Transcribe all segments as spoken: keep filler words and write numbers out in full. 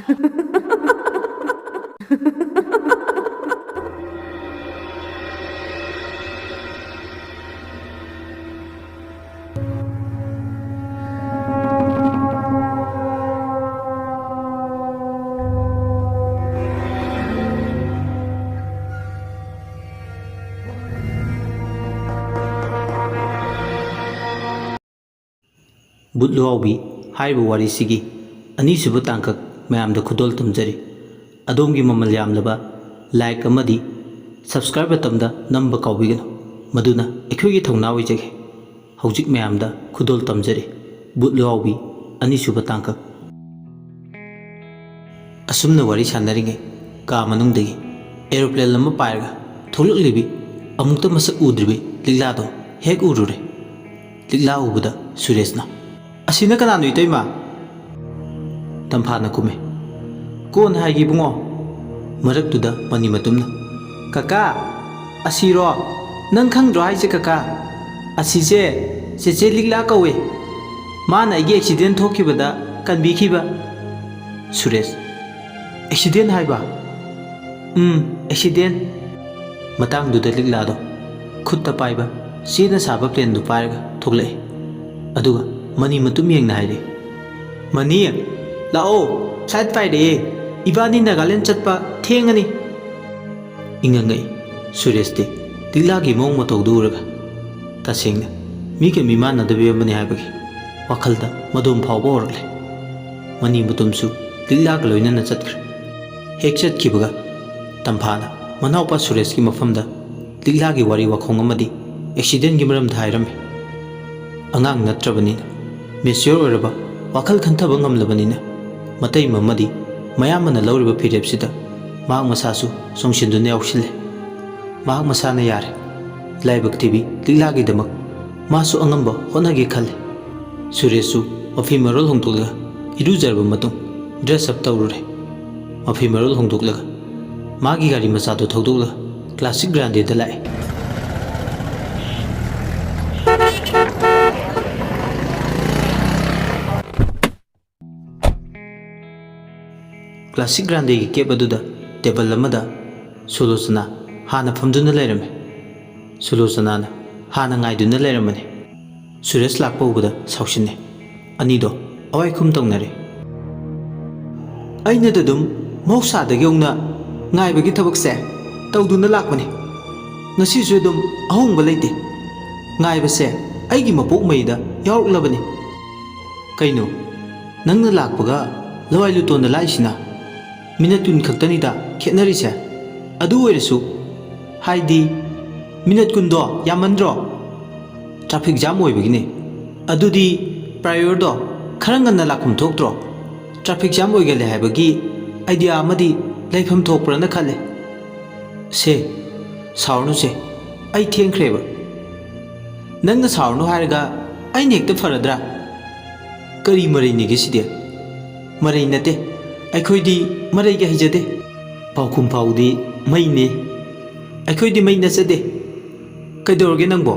ꯕꯨꯠ ꯂꯨꯍꯥꯎꯕꯤ ꯍꯥꯏꯔꯤꯕ ꯋꯥꯔꯤꯁꯤꯒꯤ ꯑꯅꯤꯁꯨꯕ ꯇꯥꯡꯀꯛ ꯃꯌꯥꯝꯗ ꯈꯨꯗꯣꯜ ꯇꯝꯖꯔꯤ꯫ ꯑꯗꯣꯝꯒꯤ ꯃꯃꯜ ꯌꯥꯝꯂꯕ like ꯑꯃꯗꯤ subscribe buttonꯗ ꯅꯝꯕ ꯀꯥꯎꯕꯤꯒꯅꯨ, ꯃꯗꯨꯅ ꯑꯩꯈꯣꯏꯒꯤ ꯊꯧꯅꯥ ꯑꯣꯏꯖꯒꯦ꯫ ꯍꯧꯖꯤꯛ ꯃꯌꯥꯝꯗ ꯈꯨꯗꯣꯜ ꯇꯝꯖꯔꯤ꯫ ꯕꯨꯠ ꯂꯨꯍꯥꯎꯕꯤ ꯑꯅꯤꯁꯨꯕ ꯇꯥꯡꯀꯛ꯫ ꯑꯁꯨꯝꯅ ꯋꯥꯔꯤ ꯁꯥꯟꯅꯔꯤꯉꯩ ꯀꯥ ꯃꯅꯨꯡꯗꯒꯤ aeroplane ꯑꯃ ꯄꯥꯏꯔꯒ ꯊꯣꯛꯂꯛꯂꯤꯕꯤ ꯑꯃꯨꯛꯇ ꯃꯁꯛ ꯎꯗ꯭ꯔꯤꯕꯤ ꯂꯤꯛꯂꯥꯗꯣ ꯍꯦꯛ ꯎꯔꯨꯔꯦ꯫ ꯂꯤꯛꯂꯥ ꯎꯕꯗ ꯁꯨꯔꯦꯁꯅ, "ꯑꯁꯤꯅ ꯀꯅꯥꯅꯣ ꯏꯇꯩꯃ?" ꯇꯝꯐꯥꯅ ꯈꯨꯝꯃꯦ, "ꯀꯣꯟꯅ ꯍꯥꯏꯒꯦ ꯏꯕꯨꯡꯉꯣ꯫" ꯃꯔꯛꯇꯨꯗ ꯃꯅꯤꯃꯇꯨꯝꯅ, "ꯀꯀꯥ, ꯑꯁꯤꯔꯣ? ꯅꯪ ꯈꯪꯗ꯭ꯔꯣ ꯍꯥꯏꯁꯦ ꯀꯀꯥ? ꯑꯁꯤꯁꯦ ꯆꯦꯆꯦ ꯂꯤꯛꯂꯥ ꯀꯧꯋꯦ꯫ ꯃꯥꯅ ꯑꯩꯒꯤ accident ꯊꯣꯛꯈꯤꯕꯗ ꯀꯟꯕꯤꯈꯤꯕ꯫" ꯁꯨꯔꯦꯁ, "Accident ꯍꯥꯏꯕ?" "ꯎꯝ, accident꯫" ꯃꯇꯥꯡꯗꯨꯗ ꯂꯤꯛꯂꯥꯗꯣ ꯈꯨꯠꯇ ꯄꯥꯏꯕ ꯆꯦꯅ ꯁꯥꯕ planeꯗꯨ ꯄꯥꯏꯔꯒ ꯊꯣꯛꯂꯛꯑꯦ꯫ ꯑꯗꯨꯒ ꯃꯅꯤꯃꯇꯨꯝ ꯌꯦꯡꯅ ꯍꯥꯏꯔꯦ, "ꯃꯅꯤ, ꯂꯥꯛꯑꯣ, flight ꯄꯥꯏꯔꯛꯑꯦ, ꯏꯕꯥꯅꯤ ꯅꯥꯒꯥꯂꯦꯟ ꯆꯠꯄ ꯊꯦꯡꯉꯅꯤ꯫" ꯏꯪꯉꯪꯉꯛꯏ ꯁꯨꯔꯦꯁꯇꯤ ꯂꯤꯛꯂꯥꯒꯤ ꯃꯑꯣꯡ ꯃꯇꯧꯗꯨ ꯎꯔꯒ꯫ ꯇꯁꯦꯡꯅ ꯃꯤꯒ ꯃꯤꯃꯥꯟꯅꯗꯕꯤ ꯑꯃꯅꯤ ꯍꯥꯏꯕꯒꯤ ꯋꯥꯈꯜꯗ ꯃꯗꯣꯝ ꯐꯥꯎꯕ ꯍꯧꯔꯛꯂꯦ꯫ ꯃꯅꯤꯃꯇꯨꯝꯁꯨ ꯂꯤꯛꯂꯥꯒ ꯂꯣꯏꯅꯅ ꯆꯠꯈ꯭ꯔꯦ꯫ ꯍꯦꯛ ꯆꯠꯈꯤꯕꯒ ꯇꯝꯐꯥꯅ ꯃꯅꯥꯎꯄꯥ ꯁꯨꯔꯦꯁꯀꯤ ꯃꯐꯝꯗ ꯂꯤꯛꯂꯥꯒꯤ ꯋꯥꯔꯤ ꯋꯥꯈꯣꯡ ꯑꯃꯗꯤ accidentꯀꯤ ꯃꯔꯝꯗ ꯍꯥꯏꯔꯝꯃꯤ꯫ ꯑꯉꯥꯡ ꯅꯠꯇ꯭ꯔꯕꯅꯤꯅ, mature ꯑꯣꯏꯔꯕ, ꯋꯥꯈꯜ ꯈꯟꯊꯕ ꯉꯝꯂꯕꯅꯤꯅ, ꯃꯇꯩ ꯃꯃꯗꯤ ꯃꯌꯥꯝꯕꯅ ꯂꯧꯔꯤꯕ ꯐꯤꯔꯦꯞꯁꯤꯗ ꯃꯍꯥꯛ ꯃꯁꯥꯁꯨ ꯆꯣꯡꯁꯤꯟꯗꯨꯅ ꯌꯥꯎꯁꯤꯜꯂꯦ꯫ ꯃꯍꯥꯛ ꯃꯁꯥꯅ ꯌꯥꯔꯦ꯫ ꯂꯥꯏꯕꯛ ꯊꯤꯕꯤ ꯂꯤꯛꯂꯥꯒꯤꯗꯃꯛ ꯃꯥꯁꯨ ꯑꯉꯝꯕ ꯍꯣꯠꯅꯒꯦ ꯈꯜꯂꯦ꯫ ꯁꯨꯔꯦꯁꯁꯨ ꯃꯐꯤ ꯃꯔꯣꯜ ꯍꯣꯡꯗꯣꯛꯂꯒ ꯏꯔꯨꯖꯔꯕ ꯃꯇꯨꯡ dress up ꯇꯧꯔꯨꯔꯦ꯫ ꯃꯐꯤ ꯃꯔꯣꯜ ꯍꯣꯡꯗꯣꯛꯂꯒ ꯃꯥꯒꯤ ꯒꯥꯔꯤ ꯃꯆꯥꯗꯨ ꯊꯧꯗꯣꯛꯂꯒ classic Grandeꯗ ꯂꯥꯛꯑꯦ꯫ ꯀ꯭ꯂꯥꯁꯤꯛ ꯒ꯭ꯔꯥꯟꯗꯦꯒꯤ ꯀꯦꯞ ꯑꯗꯨꯗ ꯇꯦꯕꯜ ꯑꯃꯗ ꯁꯨꯂꯣꯆꯅꯥ ꯍꯥꯟꯅ ꯐꯝꯗꯨꯅ ꯂꯩꯔꯝꯃꯤ꯫ ꯁꯨꯂꯣꯆꯅꯥꯅ ꯍꯥꯟꯅ ꯉꯥꯏꯗꯨꯅ ꯂꯩꯔꯝꯕꯅꯤ꯫ ꯁꯨꯔꯦꯁ ꯂꯥꯛꯄ ꯎꯕꯗ ꯁꯥꯎꯁꯤꯟꯅꯩ꯫ ꯑꯅꯤꯗꯣ ꯑꯋꯥꯏꯈꯨꯝ ꯇꯧꯅꯔꯦ꯫ "ꯑꯩꯅꯗ ꯑꯗꯨꯝ ꯃꯍꯧꯁꯥꯗꯒꯤ ꯍꯧꯅ ꯉꯥꯏꯕꯒꯤ ꯊꯕꯛꯁꯦ ꯇꯧꯗꯨꯅ ꯂꯥꯛꯄꯅꯤ꯫ ꯉꯁꯤꯁꯨ ꯑꯗꯨꯝ ꯑꯍꯣꯡꯕ ꯂꯩꯇꯦ꯫ ꯉꯥꯏꯕꯁꯦ ꯑꯩꯒꯤ ꯃꯄꯣꯛ ꯃꯩꯗ ꯌꯥꯎꯔꯛꯂꯕꯅꯤ꯫" "ꯀꯩꯅꯣ, ꯅꯪꯅ ꯂꯥꯛꯄꯒ ꯂꯋꯥꯏ ꯂꯨꯇꯣꯟꯗ ꯂꯥꯛꯏꯁꯤꯅ? ꯃꯤꯅꯠ ꯀꯨꯟ ꯈꯛꯇꯅꯤꯗ ꯈꯦꯠꯅꯔꯤꯁꯦ꯫ ꯑꯗꯨ ꯑꯣꯏꯔꯁꯨ, ꯍꯥꯏꯗꯤ, ꯃꯤꯅꯠ ꯀꯨꯟꯗꯣ ꯌꯥꯝꯃꯟꯗ꯭ꯔꯣ?" "ꯇ꯭ꯔꯥꯐꯤꯛ ꯖꯥꯝ ꯑꯣꯏꯕꯒꯤꯅꯦ꯫" "ꯑꯗꯨꯗꯤ ꯄ꯭ꯔꯥꯏꯌꯣꯔꯗꯣ ꯈꯔ ꯉꯟꯅ ꯂꯥꯛꯐꯝ ꯊꯣꯛꯇ꯭ꯔꯣ? ꯇ꯭ꯔꯥꯐꯤꯛ ꯖꯥꯝ ꯑꯣꯏꯒꯜꯂꯦ ꯍꯥꯏꯕꯒꯤ ꯑꯥꯏꯗꯤꯌꯥ ꯑꯃꯗꯤ ꯂꯩꯐꯝ ꯊꯣꯛꯄ꯭ꯔꯅ ꯈꯜꯂꯦ꯫" "ꯁꯦ, ꯁꯥꯎꯔꯅꯨꯁꯦ, ꯑꯩ ꯊꯦꯡꯈ꯭ꯔꯦꯕ꯫" "ꯅꯪꯅ ꯁꯥꯎꯔꯅꯨ ꯍꯥꯏꯔꯒ ꯑꯩꯅ ꯍꯦꯛꯇ ꯐꯔꯗ꯭ꯔꯥ? ꯀꯔꯤ ꯃꯔꯩꯅꯤꯒꯦ ꯁꯤꯗꯤ?" "ꯃꯔꯩ ꯅꯠꯇꯦ, ꯑꯩꯈꯣꯏꯗꯤ ꯃꯔꯩꯒ ꯍꯩꯖꯗꯦ꯫" "ꯄꯥꯎꯈꯨꯝ ꯐꯥꯎꯗꯤ ꯃꯩꯅꯦ, ꯑꯩꯈꯣꯏꯗꯤ ꯃꯩ ꯅꯠꯆꯗꯦ꯫" "ꯀꯩꯗꯧꯔꯒꯦ ꯅꯪꯕꯣ?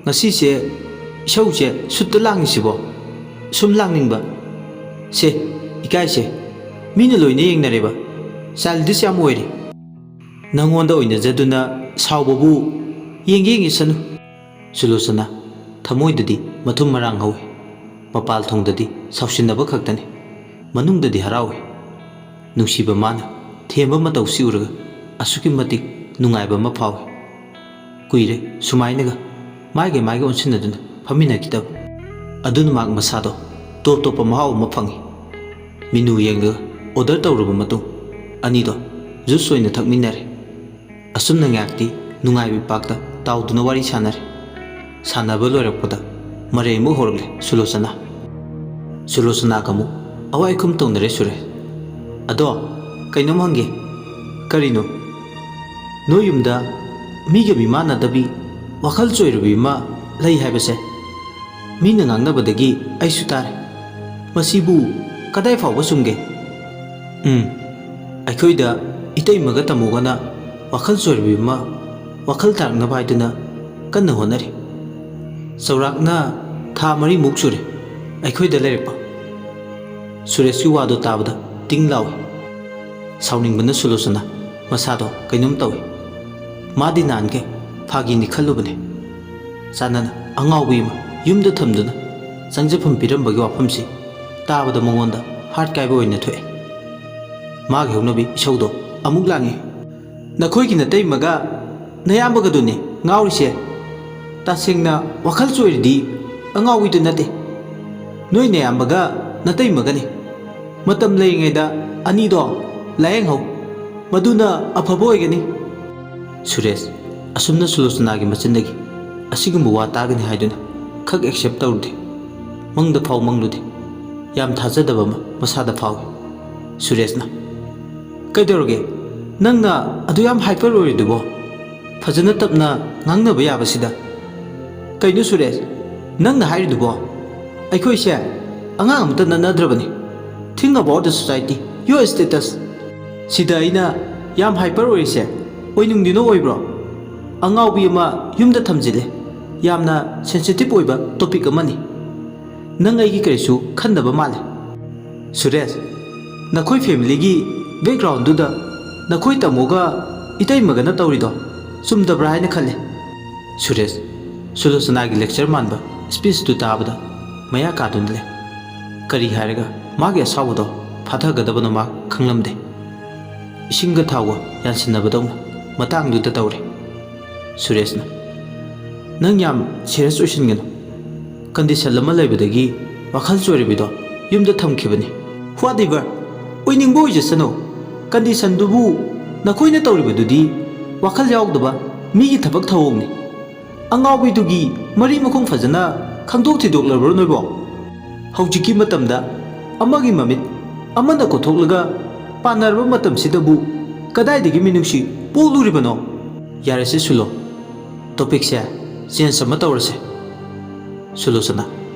ꯉꯁꯤꯁꯦ ꯏꯁꯧꯁꯦ ꯁꯨꯠꯇ ꯂꯥꯡꯉꯤꯁꯤꯕꯣ?" "ꯁꯨꯝ ꯂꯥꯡꯅꯤꯡꯕ꯫" "ꯁꯦ, ꯏꯀꯥꯏꯁꯦ, ꯃꯤꯅ ꯂꯣꯏꯅ ꯌꯦꯡꯅꯔꯦꯕ, ꯆꯥꯏꯜꯗꯤꯁ ꯌꯥꯝ ꯑꯣꯏꯔꯦ꯫" "ꯅꯪꯉꯣꯟꯗ ꯑꯣꯏꯅꯖꯗꯨꯅ ꯁꯥꯎꯕꯕꯨ ꯌꯦꯡꯒꯦ ꯌꯦꯡꯉꯤꯁꯅꯨ꯫" ꯁꯨꯂꯣꯆꯅꯥ ꯊꯃꯣꯏꯗꯗꯤ ꯃꯊꯨꯝ ꯃꯔꯥꯡ ꯍꯧꯏ꯫ ꯃꯄꯥꯜ ꯊꯣꯡꯗꯗꯤ ꯁꯥꯎꯁꯤꯟꯅꯕ ꯈꯛꯇꯅꯤ, ꯃꯅꯨꯡꯗꯗꯤ ꯍꯔꯥꯎꯏ꯫ ꯅꯨꯡꯁꯤꯕ ꯃꯥꯅ ꯊꯦꯝꯕ ꯃꯇꯧꯁꯤ ꯎꯔꯒ ꯑꯁꯨꯛꯀꯤ ꯃꯇꯤꯛ ꯅꯨꯡꯉꯥꯏꯕ ꯑꯃ ꯐꯥꯎꯏ꯫ ꯀꯨꯏꯔꯦ ꯁꯨꯃꯥꯏꯅꯒ ꯃꯥꯏꯒ ꯃꯥꯏꯒ ꯑꯣꯟꯁꯤꯟꯅꯗꯨꯅ ꯐꯝꯃꯤꯟꯅꯈꯤꯗꯕ꯫ ꯑꯗꯨꯅ ꯃꯍꯥꯛ ꯃꯁꯥꯗꯣ ꯇꯣꯞ ꯇꯣꯞꯄ ꯃꯍꯥꯎ ꯑꯃ ꯐꯪꯏ꯫ ꯃꯤꯅꯨ ꯌꯦꯡꯂꯒ ꯑꯣꯔꯗꯔ ꯇꯧꯔꯕ ꯃꯇꯨꯡ, ꯑꯅꯤꯗꯣ ꯖꯨꯁ ꯑꯣꯏꯅ ꯊꯛꯃꯤꯟꯅꯔꯦ꯫ ꯑꯁꯨꯝꯅ ꯉꯥꯏꯍꯥꯛꯇꯤ ꯅꯨꯡꯉꯥꯏꯕ ꯏꯄꯥꯛꯇ ꯇꯥꯎꯗꯨꯅ ꯋꯥꯔꯤ ꯁꯥꯟꯅꯔꯦ꯫ ꯁꯥꯟꯅꯕ ꯂꯣꯏꯔꯛꯄꯗ ꯃꯔꯩ ꯑꯃꯨꯛ ꯍꯧꯔꯛꯂꯦ ꯁꯨꯂꯣꯆꯅꯥ꯫ ꯁꯨꯂꯣꯆꯅꯥꯒ ꯑꯃꯨꯛ ꯑꯋꯥꯏꯈꯨꯝ ꯇꯧꯅꯔꯦ ꯁꯨꯔꯦꯁ꯫ "ꯑꯗꯣ, ꯀꯩꯅꯣꯝ ꯍꯪꯒꯦ꯫" "ꯀꯔꯤꯅꯣ?" "ꯅꯣꯏ ꯌꯨꯝꯗ ꯃꯤꯒ ꯃꯤꯃꯥꯟꯅꯗꯕꯤ, ꯋꯥꯈꯜ ꯆꯣꯏꯔꯕꯤ ꯑꯃ ꯂꯩ ꯍꯥꯏꯕꯁꯦ ꯃꯤꯅ ꯉꯥꯡꯅꯕꯗꯒꯤ ꯑꯩꯁꯨ ꯇꯥꯔꯦ꯫ ꯃꯁꯤꯕꯨ ꯀꯗꯥꯏ ꯐꯥꯎꯕ ꯆꯨꯝꯒꯦ?" "ꯎꯝ, ꯑꯩꯈꯣꯏꯗ ꯏꯇꯩꯃꯒ ꯇꯥꯃꯣꯒꯅ ꯋꯥꯈꯜ ꯆꯣꯏꯔꯕꯤ ꯑꯃ ꯋꯥꯈꯜ ꯇꯥꯔꯛꯅꯕ ꯍꯥꯏꯗꯨꯅ ꯀꯟꯅ ꯍꯣꯠꯅꯔꯤ꯫ ꯆꯥꯎꯔꯥꯛꯅ ꯊꯥ ꯃꯔꯤꯃꯨꯛ ꯁꯨꯔꯦ ꯑꯩꯈꯣꯏꯗ ꯂꯩꯔꯛꯄ꯫" ꯁꯨꯔꯦꯁꯀꯤ ꯋꯥꯗꯣ ꯇꯥꯕꯗ ꯇꯤꯡ ꯂꯥꯎꯏ꯫ ꯁꯥꯎꯅꯤꯡꯕꯅ ꯁꯨꯂꯣꯆꯅꯥ ꯃꯁꯥꯗꯣ ꯀꯩꯅꯣꯝ ꯇꯧꯏ꯫ ꯃꯥꯗꯤ ꯅꯍꯥꯟꯈꯩ ꯐꯥꯒꯤꯅꯤ ꯈꯜꯂꯨꯕꯅꯦ꯫ ꯆꯥꯅꯅ ꯑꯉꯥꯎꯕꯤ ꯑꯃ ꯌꯨꯝꯗ ꯊꯝꯗꯨꯅ ꯆꯪꯖꯐꯝ ꯄꯤꯔꯝꯕꯒꯤ ꯋꯥꯐꯝꯁꯤ ꯇꯥꯕꯗ ꯃꯉꯣꯟꯗ ꯍꯥꯔꯠ ꯀꯥꯏꯕ ꯑꯣꯏꯅ ꯊꯣꯛꯑꯦ꯫ ꯃꯥꯒꯤ ꯍꯧꯅꯕꯤ ꯏꯁꯧꯗꯣ ꯑꯃꯨꯛ ꯂꯥꯡꯉꯤ꯫ "ꯅꯈꯣꯏꯒꯤ ꯅꯇꯩꯃꯒ ꯅꯌꯥꯝꯕꯒꯗꯨꯅꯤ ꯉꯥꯎꯔꯤꯁꯦ꯫ ꯇꯁꯦꯡꯅ ꯋꯥꯈꯜ ꯆꯣꯏꯔꯤꯗꯤ ꯑꯉꯥꯎꯕꯤꯗꯨ ꯅꯠꯇꯦ, ꯅꯣꯏ ꯅꯌꯥꯝꯕꯒ ꯅꯇꯩꯃꯒꯅꯤ꯫ ꯃꯇꯝ ꯂꯩꯔꯤꯉꯩꯗ ꯑꯅꯤꯗꯣ ꯂꯥꯌꯦꯡꯍꯧ, ꯃꯗꯨꯅ ꯑꯐꯕ ꯑꯣꯏꯒꯅꯤ꯫" ꯁꯨꯔꯦꯁ ꯑꯁꯨꯝꯅ ꯁꯨꯂꯣꯆꯅꯥꯒꯤ ꯃꯆꯤꯟꯗꯒꯤ ꯑꯁꯤꯒꯨꯝꯕ ꯋꯥ ꯇꯥꯒꯅꯤ ꯍꯥꯏꯗꯨꯅ ꯈꯛ ꯑꯦꯛꯁꯦꯞ ꯇꯧꯔꯨꯗꯦ꯫ ꯃꯪꯗ ꯐꯥꯎ ꯃꯪꯂꯨꯗꯦ꯫ ꯌꯥꯝ ꯊꯥꯖꯗꯕ ꯑꯃ ꯃꯁꯥꯗ ꯐꯥꯎꯏ꯫ ꯁꯨꯔꯦꯁꯅ, "ꯀꯩꯗꯧꯔꯒꯦ? ꯅꯪꯅ ꯑꯗꯨ ꯌꯥꯝ ꯍꯥꯏꯄꯔ ꯑꯣꯏꯔꯤꯗꯨꯕꯣ? ꯐꯖꯅ ꯇꯞꯅ ꯉꯥꯡꯅꯕ ꯌꯥꯕꯁꯤꯗ꯫" "ꯀꯩꯅꯣ ꯁꯨꯔꯦꯁ, ꯅꯪꯅ ꯍꯥꯏꯔꯤꯗꯨꯕꯣ? ꯑꯩꯈꯣꯏꯁꯦ ꯑꯉꯥꯡ ꯑꯃꯇ ꯅꯠꯅꯗ꯭ꯔꯕꯅꯤ꯫ Think about the society, your status꯫ ꯁꯤꯗ ꯑꯩꯅ ꯌꯥꯝ ꯍꯥꯏꯄꯔ ꯑꯣꯏꯔꯤꯁꯦ ꯑꯣꯏꯅꯤꯡꯗꯨꯅ ꯑꯣꯏꯕ꯭ꯔꯣ? ꯑꯉꯥꯎꯕꯤ ꯑꯃ ꯌꯨꯝꯗ ꯊꯝꯖꯤꯜꯂꯦ꯫ ꯌꯥꯝꯅ ꯁꯦꯟꯁꯤꯇꯤꯞ ꯑꯣꯏꯕ ꯇꯣꯄꯤꯛ ꯑꯃꯅꯤ꯫ ꯅꯪ ꯑꯩꯒꯤ ꯀꯔꯤꯁꯨ ꯈꯟꯗꯕ ꯃꯥꯜꯂꯦ꯫" "ꯁꯨꯔꯦꯁ, ꯅꯈꯣꯏ ꯐꯦꯃꯤꯂꯤꯒꯤ ꯕꯦꯛꯒ꯭ꯔꯥꯎꯟꯗꯨꯗ ꯅꯈꯣꯏ ꯇꯥꯃꯣꯒ ꯏꯇꯩꯃꯒꯅ ꯇꯧꯔꯤꯗꯣ ꯆꯨꯝꯗꯕ꯭ꯔꯥ ꯍꯥꯏꯅ ꯈꯜꯂꯦ꯫" ꯁꯨꯔꯦꯁ ꯁꯨꯂꯣꯆꯅꯥꯒꯤ ꯂꯦꯛꯆꯔ ꯃꯥꯟꯕ ꯁ꯭ꯄꯤꯆꯇꯨ ꯇꯥꯕꯗ ꯃꯌꯥ ꯀꯥꯗꯨꯅ ꯂꯩ꯫ ꯀꯔꯤ ꯍꯥꯏꯔꯒ ꯃꯥꯒꯤ ꯑꯁꯥꯎꯕꯗꯣ ꯐꯥꯊꯒꯗꯕꯅꯣ ꯃꯥ ꯈꯪꯂꯝꯗꯦ꯫ ꯏꯁꯤꯡꯒ ꯊꯥꯎꯒ ꯌꯥꯟꯁꯤꯟꯅꯕꯗꯧꯅ ꯃꯇꯥꯡꯗꯨꯗ ꯇꯧꯔꯦ꯫ ꯁꯨꯔꯦꯁꯅ, "ꯅꯪ ꯌꯥꯝ ꯁꯤꯔꯤꯌꯁ ꯑꯣꯏꯁꯤꯟꯒꯅꯨ꯫ ꯀꯟꯗꯤꯁꯟ ꯑꯃ ꯂꯩꯕꯗꯒꯤ ꯋꯥꯈꯜ ꯆꯣꯏꯔꯕꯤꯗꯣ ꯌꯨꯝꯗ ꯊꯝꯈꯤꯕꯅꯤ꯫ Whatever, ꯑꯣꯏꯅꯤꯡꯕ ꯑꯣꯏꯖꯁꯅꯨ꯫ ꯀꯟꯗꯤꯁꯟꯗꯨꯕꯨ ꯅꯈꯣꯏꯅ ꯇꯧꯔꯤꯕꯗꯨꯗꯤ ꯋꯥꯈꯜ ꯌꯥꯎꯗꯕ ꯃꯤꯒꯤ ꯊꯕꯛ ꯊꯧꯑꯣꯡꯅꯤ꯫ ꯑꯉꯥꯎꯕꯤꯗꯨꯒꯤ ꯃꯔꯤ ꯃꯈꯣꯡ ꯐꯖꯅ ꯈꯪꯗꯣꯛ ꯊꯤꯗꯣꯛꯂꯕ꯭ꯔꯣ ꯅꯣꯏꯕꯣ? ꯍꯧꯖꯤꯛꯀꯤ ꯃꯇꯝꯗ ꯑꯃꯒꯤ ꯃꯃꯤꯠ ꯑꯃꯅ ꯀꯣꯊꯣꯛꯂꯒ ꯄꯥꯟꯅꯔꯕ ꯃꯇꯝꯁꯤꯗꯕꯨ ꯀꯗꯥꯏꯗꯒꯤ ꯃꯤꯅꯨꯡꯁꯤ ꯄꯣꯛꯂꯨꯔꯤꯕꯅꯣ?" "ꯌꯥꯔꯦꯁꯦ ꯁꯨꯂꯣ, ꯇꯣꯄꯤꯛꯁꯦ ꯆꯦꯟꯖ ꯑꯃ ꯇꯧꯔꯁꯦ꯫" ꯁꯨꯂꯣꯆꯅꯥ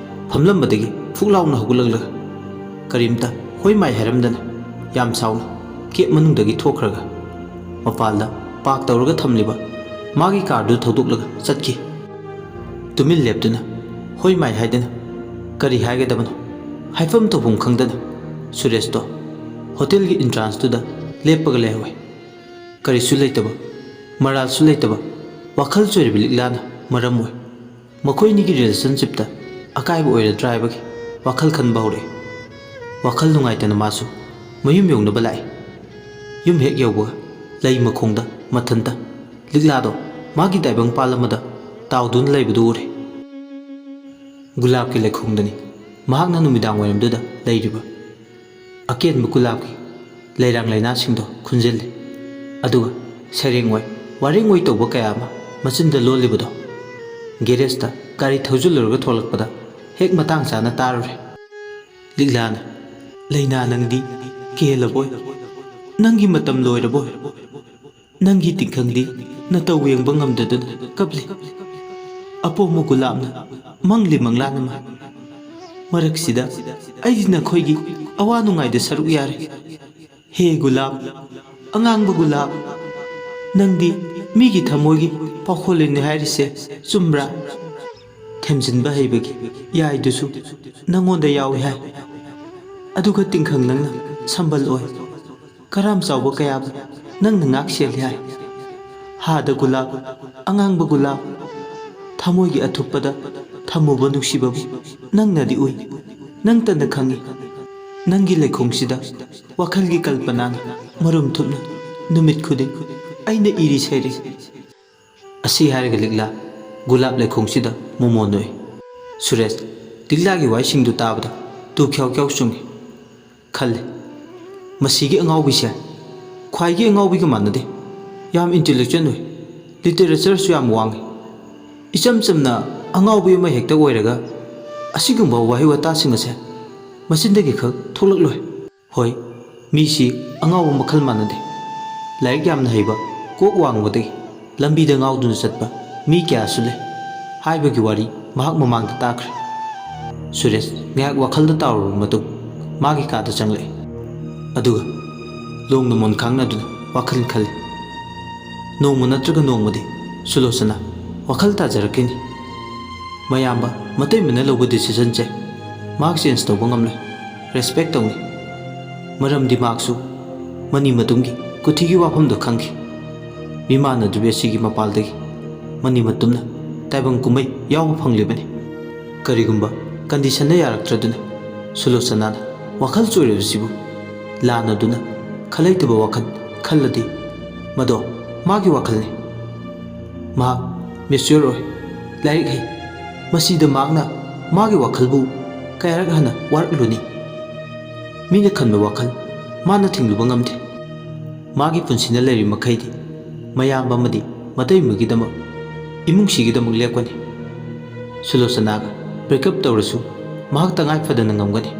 ꯐꯝꯂꯝꯕꯗꯒꯤ ꯐꯨꯛ ꯂꯥꯎꯅ ꯍꯧꯒꯠꯂꯛꯂꯒ ꯀꯔꯤꯝꯇ ꯍꯣꯏ ꯃꯥꯏ ꯍꯥꯏꯔꯝꯗꯅ ꯌꯥꯝ ꯁꯥꯎꯅ ꯀꯦꯕ ꯃꯅꯨꯡꯗꯒꯤ ꯊꯣꯛꯈ꯭ꯔꯒ ꯃꯄꯥꯜꯗ ꯄꯥꯔꯛ ꯇꯧꯔꯒ ꯊꯝꯂꯤꯕ ꯃꯥꯒꯤ ꯀꯥꯔꯗꯨ ꯊꯧꯗꯣꯛꯂꯒ ꯆꯠꯈꯤ꯫ ꯇꯨꯃꯤꯟ ꯂꯦꯞꯇꯨꯅ ꯍꯣꯏ ꯃꯥꯏ ꯍꯥꯏꯗꯅ ꯀꯔꯤ ꯍꯥꯏꯒꯗꯕꯅꯣ ꯍꯥꯏꯐꯝ ꯇꯧꯐꯝ ꯈꯪꯗꯅ ꯁꯨꯔꯦꯁꯇꯣ ꯍꯣꯇꯦꯜꯒꯤ ꯏꯟꯇ꯭ꯔꯥꯟꯁꯇꯨꯗ ꯂꯦꯞꯄꯒ ꯂꯩꯍꯧꯋꯦ꯫ ꯀꯔꯤꯁꯨ ꯂꯩꯇꯕ, ꯃꯔꯥꯜꯁꯨ ꯂꯩꯇꯕ, ꯋꯥꯈꯜ ꯆꯣꯏꯔꯕ ꯂꯤꯛꯂꯥꯅ ꯃꯔꯝ ꯑꯣꯏ꯫ ꯃꯈꯣꯏꯅꯤꯒꯤ ꯔꯤꯂꯦꯁꯟꯁꯤꯞꯇ ꯑꯀꯥꯏꯕ ꯑꯣꯏꯔꯗ꯭ꯔꯥ ꯍꯥꯏꯕꯒꯤ ꯋꯥꯈꯜ ꯈꯟꯕ ꯍꯧꯔꯛꯏ꯫ ꯋꯥꯈꯜ ꯅꯨꯡꯉꯥꯏꯇꯅ ꯃꯥꯁꯨ ꯃꯌꯨꯝ ꯌꯧꯅꯕ ꯂꯥꯛꯏ꯫ ꯌꯨꯝ ꯍꯦꯛ ꯌꯧꯕꯒ ꯂꯩ ꯃꯈꯣꯡꯗ ꯃꯊꯟꯇ ꯂꯤꯛꯂꯥꯗꯣ ꯃꯥꯒꯤ ꯇꯥꯏꯕꯪ ꯄꯥꯜ ꯑꯃꯗ ꯇꯥꯎꯗꯨꯅ ꯂꯩꯕꯗꯨ ꯎꯔꯦ꯫ ꯒꯨꯂꯥꯞꯀꯤ ꯂꯩꯈꯣꯡꯗꯅꯤ ꯃꯍꯥꯛꯅ ꯅꯨꯃꯤꯗꯥꯡ ꯋꯥꯏꯔꯝꯗꯨꯗ ꯂꯩꯔꯤꯕ꯫ ꯑꯀꯦꯟꯕ ꯒꯨꯂꯥꯞꯀꯤ ꯂꯩꯔꯥꯡ ꯂꯩꯅꯥꯁꯤꯡꯗꯣ ꯈꯨꯟꯖꯤꯜꯂꯤ꯫ ꯑꯗꯨꯒ ꯁꯩꯔꯦꯡ ꯑꯣꯏ ꯋꯥꯔꯦꯡ ꯑꯣꯏ ꯇꯧꯕ ꯀꯌꯥ ꯑꯃ ꯃꯆꯤꯟꯗ ꯂꯣꯜꯂꯤꯕꯗꯣ ꯒꯦꯔꯦꯖꯇ ꯒꯥꯔꯤ ꯊꯧꯖꯤꯜꯂꯨꯔꯒ ꯊꯣꯛꯂꯛꯄꯗ ꯍꯦꯛ ꯃꯇꯥꯡ ꯆꯥꯅ ꯇꯥꯔꯨꯔꯦ꯫ ꯂꯤꯛꯂꯥꯅ, "ꯂꯩꯅꯥ ꯅꯪꯗꯤ ꯀꯦꯜꯂꯕꯣꯏ? ꯅꯪꯒꯤ ꯃꯇꯝ ꯂꯣꯏꯔꯕꯣꯏ? ꯅꯪꯒꯤ ꯇꯤꯡꯈꯪꯗꯤ ꯅꯇꯧ ꯌꯦꯡꯕ ꯉꯝꯗꯗꯨꯅ ꯀꯞꯂꯤ꯫ ꯑꯄꯣꯝꯕ ꯒꯨꯂꯥꯞꯅ ꯃꯪꯂꯤ ꯃꯪꯂꯥꯅ ꯃꯥ꯫ ꯃꯔꯛꯁꯤꯗ ꯑꯩꯗꯤ ꯅꯈꯣꯏꯒꯤ ꯑꯋꯥ ꯅꯨꯡꯉꯥꯏꯗ ꯁꯔꯨꯛ ꯌꯥꯔꯦ꯫ ꯍꯦ ꯒꯨꯂꯥꯞ, ꯑꯉꯥꯡꯕ ꯒꯨꯂꯥꯞ, ꯅꯪꯗꯤ ꯃꯤꯒꯤ ꯊꯃꯣꯏꯒꯤ ꯄꯥꯎꯈꯣꯜꯂꯤꯅꯤ ꯍꯥꯏꯔꯤꯁꯦ ꯆꯨꯝꯕ꯭ꯔꯥ? ꯊꯦꯝꯖꯤꯟꯕ ꯍꯩꯕꯒꯤ ꯌꯥꯏꯗꯨꯁꯨ ꯅꯪꯉꯣꯟꯗ ꯌꯥꯎꯏ ꯍꯥꯏ꯫ ꯑꯗꯨꯒ ꯇꯤꯡꯈꯪ ꯅꯪꯅ ꯁꯝꯕꯜ ꯑꯣꯏ꯫ ꯀꯔꯥꯝ ꯆꯥꯎꯕ ꯀꯌꯥꯕꯨ ꯅꯪꯅ ꯉꯥꯛ ꯁꯦꯜꯂꯤ ꯍꯥꯏ꯫ ꯍꯥꯗ ꯒꯨꯂꯥꯞ, ꯑꯉꯥꯡꯕ ꯒꯨꯂꯥꯞ, ꯊꯃꯣꯏꯒꯤ ꯑꯊꯨꯞꯄꯗ ꯊꯝꯃꯨꯕ ꯅꯨꯡꯁꯤꯕꯕꯨ ꯅꯪꯅꯗꯤ ꯎꯏ, ꯅꯪꯇꯅ ꯈꯪꯏ꯫ ꯅꯪꯒꯤ ꯂꯩꯈꯣꯡꯁꯤꯗ ꯋꯥꯈꯜꯒꯤ ꯀꯜꯄꯅꯥꯅ ꯃꯔꯨꯝ ꯊꯨꯞꯅ ꯅꯨꯃꯤꯠ ꯈꯨꯗꯤꯡ ꯑꯩꯅ ꯏꯔꯤ ꯁꯩꯔꯦꯡ"꯫ ꯑꯁꯤ ꯍꯥꯏꯔꯒ ꯂꯤꯛꯂꯥ ꯒꯨꯂꯥꯞ ꯂꯩꯈꯣꯡꯁꯤꯗ ꯃꯣꯃꯣꯟ ꯅꯣꯛꯏ꯫ ꯁꯨꯔꯦꯁ ꯂꯤꯛꯂꯥꯒꯤ ꯋꯥꯍꯩꯁꯤꯡꯗꯨ ꯇꯥꯕꯗ ꯇꯨ ꯈ꯭ꯌꯥꯎ ꯈ꯭ꯌꯥꯎ ꯆꯨꯡꯏ꯫ ꯈꯜꯂꯤ, "ꯃꯁꯤꯒꯤ ꯑꯉꯥꯎꯕꯤꯁꯦ ꯈ꯭ꯋꯥꯏꯒꯤ ꯑꯉꯥꯎꯕꯤꯒ ꯃꯥꯟꯅꯗꯦ꯫ ꯌꯥꯝ intellectual ꯑꯣꯏ, ꯂꯤꯇꯔꯦꯆꯔꯁꯨ ꯌꯥꯝ ꯋꯥꯡꯉꯤ꯫ ꯏꯆꯝ ꯆꯝꯅ ꯑꯉꯥꯎꯕꯤ ꯑꯃ ꯍꯦꯛꯇ ꯑꯣꯏꯔꯒ ꯑꯁꯤꯒꯨꯝꯕ ꯋꯥꯍꯩ ꯋꯥꯇꯥꯁꯤꯡ ꯑꯁꯦ ꯃꯆꯤꯟꯗꯒꯤ ꯈꯛ ꯊꯣꯛꯂꯛꯂꯣꯏ"꯫ ꯍꯣꯏ, ꯃꯤꯁꯤ ꯑꯉꯥꯎꯕ ꯃꯈꯜ ꯃꯥꯟꯅꯗꯦ꯫ ꯂꯥꯏꯔꯤꯛ ꯌꯥꯝꯅ ꯍꯩꯕ, ꯀꯣꯛ ꯋꯥꯡꯕꯗꯒꯤ ꯂꯝꯕꯤꯗ ꯉꯥꯎꯗꯨꯅ ꯆꯠꯄ ꯃꯤ ꯀꯌꯥꯁꯨ ꯂꯩ ꯍꯥꯏꯕꯒꯤ ꯋꯥꯔꯤ ꯃꯍꯥꯛ ꯃꯃꯥꯡꯗ ꯇꯥꯈ꯭ꯔꯦ꯫ ꯁꯨꯔꯦꯁ ꯉꯥꯏꯍꯥꯛ ꯋꯥꯈꯜꯗ ꯇꯥꯎꯔꯕ ꯃꯇꯨꯡ ꯃꯥꯒꯤ ꯀꯥꯗ ꯆꯪꯂꯛꯏ꯫ ꯑꯗꯨꯒ ꯂꯣꯡꯅ ꯃꯣꯟ ꯈꯥꯡꯅꯗꯨꯅ ꯋꯥꯈꯜ ꯈꯜꯂꯤ꯫ ꯅꯣꯡꯃ ꯅꯠꯇ꯭ꯔꯒ ꯅꯣꯡꯃꯗꯤ ꯁꯨꯂꯣꯆꯅꯥ ꯋꯥꯈꯜ ꯇꯥꯖꯔꯛꯈꯤꯅꯤ꯫ ꯃꯌꯥꯝꯕ ꯃꯇꯩꯃꯅ ꯂꯧꯕ decisionꯁꯦ ꯃꯍꯥꯛ change ꯇꯧꯕ ꯉꯝꯂꯣꯏ꯫ Respect ꯇꯧꯅꯤ꯫ ꯃꯔꯝꯗꯤ ꯃꯍꯥꯛꯁꯨ ꯃꯅꯤ ꯃꯇꯨꯝꯒꯤ ꯀꯨꯊꯤꯒꯤ ꯋꯥꯐꯝꯗꯣ ꯈꯪꯈꯤ꯫ ꯃꯤꯃꯥꯟꯅꯗ꯭ꯔꯤꯕꯤ ꯑꯁꯤꯒꯤ ꯃꯄꯥꯜꯗꯒꯤ ꯃꯅꯤ ꯃꯇꯨꯝꯅ ꯇꯥꯏꯕꯪ ꯀꯨꯝꯍꯩ ꯌꯥꯎꯕ ꯐꯪꯂꯤꯕꯅꯤ꯫ ꯀꯔꯤꯒꯨꯝꯕ ꯀꯟꯗꯤꯁꯟꯅ ꯌꯥꯔꯛꯇ꯭ꯔꯗꯨꯅ ꯁꯨꯂꯣꯆꯅꯥꯅ ꯋꯥꯈꯜ ꯆꯣꯏꯔꯕꯁꯤꯕꯨ ꯂꯥꯟꯅꯗꯨꯅ ꯈꯜꯂꯩꯇꯕ ꯋꯥꯈꯜ ꯈꯜꯂꯗꯤ ꯃꯗꯣ ꯃꯥꯒꯤ ꯋꯥꯈꯜꯅꯤ꯫ ꯃꯍꯥꯛ ꯃꯦꯆ꯭ꯌꯣꯔ ꯑꯣꯏ, ꯂꯥꯏꯔꯤꯛ ꯍꯩ꯫ ꯃꯁꯤꯗ ꯃꯍꯥꯛꯅ ꯃꯥꯒꯤ ꯋꯥꯈꯜꯕꯨ ꯀꯌꯥꯔꯛ ꯍꯟꯅ ꯋꯥꯔꯛꯂꯨꯅꯤ? ꯃꯤꯅ ꯈꯟꯕ ꯋꯥꯈꯜ ꯃꯥꯅ ꯊꯤꯡꯂꯨꯕ ꯉꯝꯗꯦ꯫ ꯃꯥꯒꯤ ꯄꯨꯟꯁꯤꯅ ꯂꯩꯔꯤ ꯃꯈꯩꯗꯤ ꯃꯌꯥꯝꯕ ꯑꯃꯗꯤ ꯃꯇꯩꯃꯒꯤꯗꯃꯛ, ꯏꯃꯨꯡꯁꯤꯒꯤꯗꯃꯛ ꯂꯦꯞꯀꯅꯤ꯫ ꯁꯨꯂꯣꯆꯅꯥꯒ ꯕ꯭ꯔꯦꯛꯑꯞ ꯇꯧꯔꯁꯨ ꯃꯍꯥꯛ ꯇꯉꯥꯏ ꯐꯗꯅ ꯉꯝꯒꯅꯤ꯫